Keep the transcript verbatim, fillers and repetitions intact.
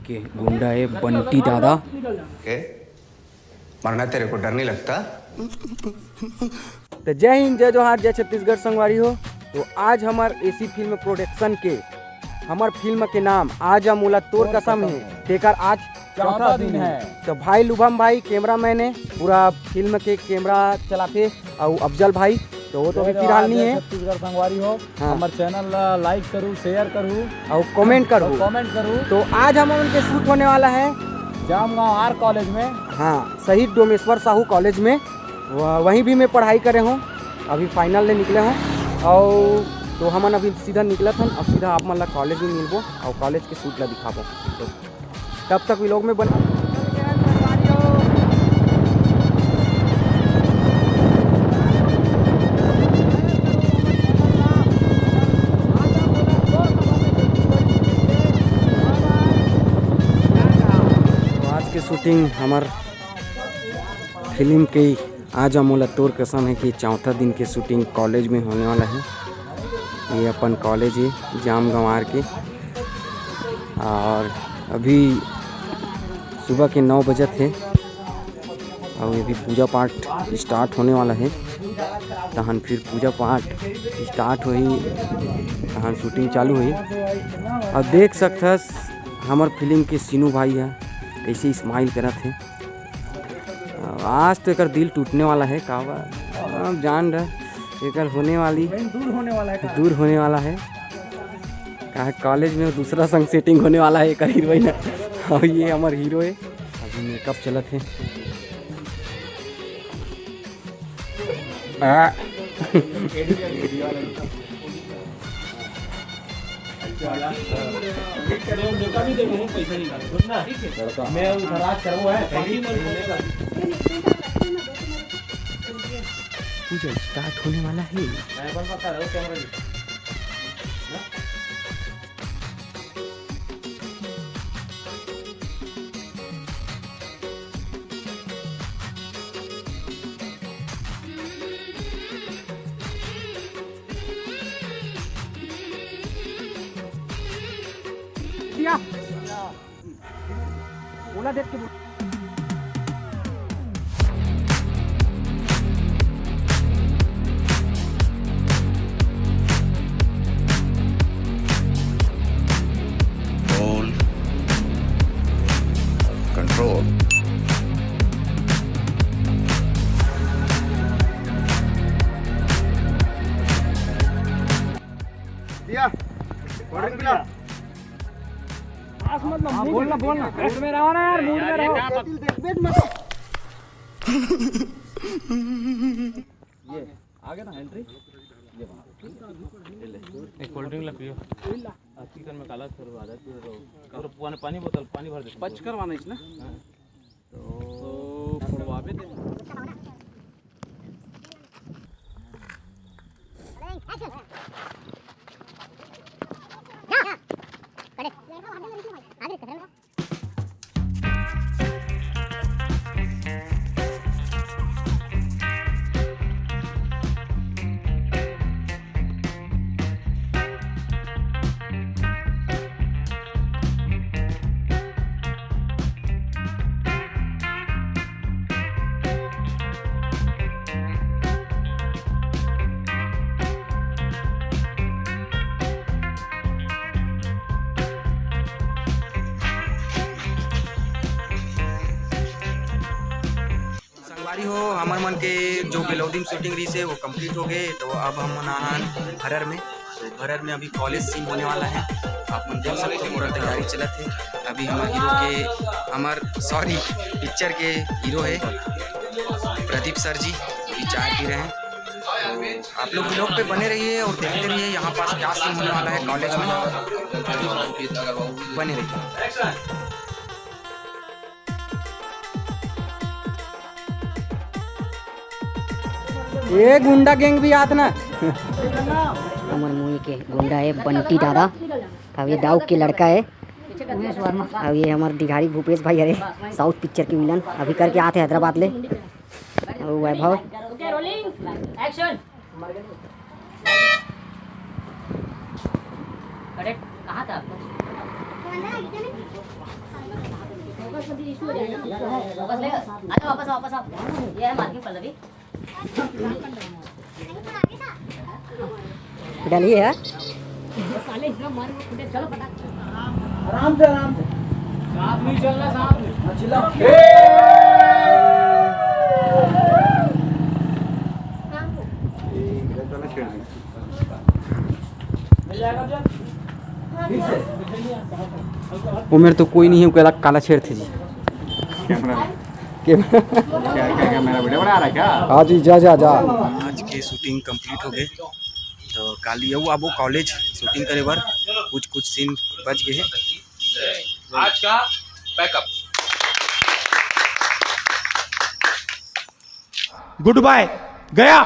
के गुंडा है बंटी दादा। के? मरना तेरे को डर नहीं लगता? तो जय हिंद, जय जोहार, जय छत्तीसगढ़ संगवारी हो। तो आज हमर एसी फिल्म प्रोडक्शन के हमर फिल्म के नाम आजा मोला तोर कसम है, तेकर आज चौथा दिन है। तो भाई लुभम भाई कैमरामैन है, पूरा फिल्म के कैमरा चलाथे, अउ अफजल भाई तो वो तो अभी फिलहाल नहीं है। छत्तीसगढ़ संगवारी हो, हाँ। हमर चैनल ला लाइक करू, शेयर करू, अउ कमेंट करू। कमेंट करू। तो आज हमन के शूट होने वाला है जामगांव आर कॉलेज में। हाँ, शहीद डोमेश्वर साहू कॉलेज में। वहीं भी मैं पढ़ाई करे हूँ, अभी फाइनल ले निकले हूँ। और तो हमन अभी सीधा निकलत हन, अब सीधा आप मन ला कॉलेज में मिलबो और कॉलेज के शूट ला दिखाबो। तो तब तक व्लॉग में बन तो आज के शूटिंग हमर फिल्म के आजा मोला तोर कसम है कि चौथा दिन के शूटिंग कॉलेज में होने वाला है। ये अपन कॉलेज है जामगंवार के, और अभी सुबह के नौ बजत है और अभी पूजा पाठ स्टार्ट होने वाला है। तहन फिर पूजा पाठ स्टार्ट होही, तहन शूटिंग चालू होही। और देख सकथस हमर फिल्म के सीनू भाई है, कैसे स्माइल करत है। आज तो एकर दिल टूटने वाला है, का बा? अब जान रहा, एकर होने वाली दूर होने वाला है, दूर होने वाला है। का है, कॉलेज में दूसरा संग सेटिंग होने वाला है एकर हीरोइन। और ये हमर हीरो है, अभी मेकअप चलत है। आ। मैं उधर आज करवो है। पूजा स्टार्ट होने वाला है। ओला देख के बोल। Hold. Control. दिया। ऑर्डर दिया। पास मत ना, हाँ, मूड बोलना, में, बोलना। मूड में रहो ना यार, मूड में रहो। ये आ गया ना एंट्री, ये बना। ये ले। एक कोल्ड ड्रिंक ला पियो। आ, चिकन में काला सर आधा किलो तो, और पानी, पानी बोतल, पानी भर दे। पच करवाना इसने। हाँ। तो फोड़वावे दे। संगवारी हो, हमर मन के जो बेलौदी में शूटिंग रहिस हे, वो कंप्लीट हो गए। तो अब हम मन आहन भरर में। तो भरर में अभी कॉलेज सीन होने वाला है। आप मन देख सकते हो, पूरा तैयारी चलत है। अभी हमर हीरो के, हमर, सॉरी, पिक्चर के हीरो है प्रदीप सर जी, अभी चाय पी रहे हैं। तो आप लोग व्लॉग पे बने रहिए और देखते रहिए यहाँ पास क्या सीन होने वाला है कॉलेज में। बने रहिए। ये गुंडा गैंग भी आत ना। हमर मुंह के गुंडा है बंटी दादा। अब ये दाऊ के लड़का है। अब ये हमर दिघारी भूपेश भाई हरे, साउथ पिक्चर के विलन, अभी करके आते हैदराबाद ले। और वैभव। ओके, रोलिंग, एक्शन। करेक्ट, कहाँ था आपका? वापस ले, आजा, वापस आओ, वापस आओ। ये है मालकिन पल्लवी। डालिए यार। आराम से, आराम से। साथ में चलना, साथ में। हाँ, चिल्ला। वो मेरे तो कोई नहीं है, वो कहला काला छेड़ थे जी। कैमरा। कैमरा। क्या, क्या, क्या मेरा वीडियो बना रहा है क्या? हाँ जी, जा, जा, जा। आज के शूटिंग कंप्लीट हो गए, तो काली अउ आबो कॉलेज शूटिंग करे बर, कुछ कुछ सीन बच गए हैं। आज का पैकअप। गुड बाय, गया।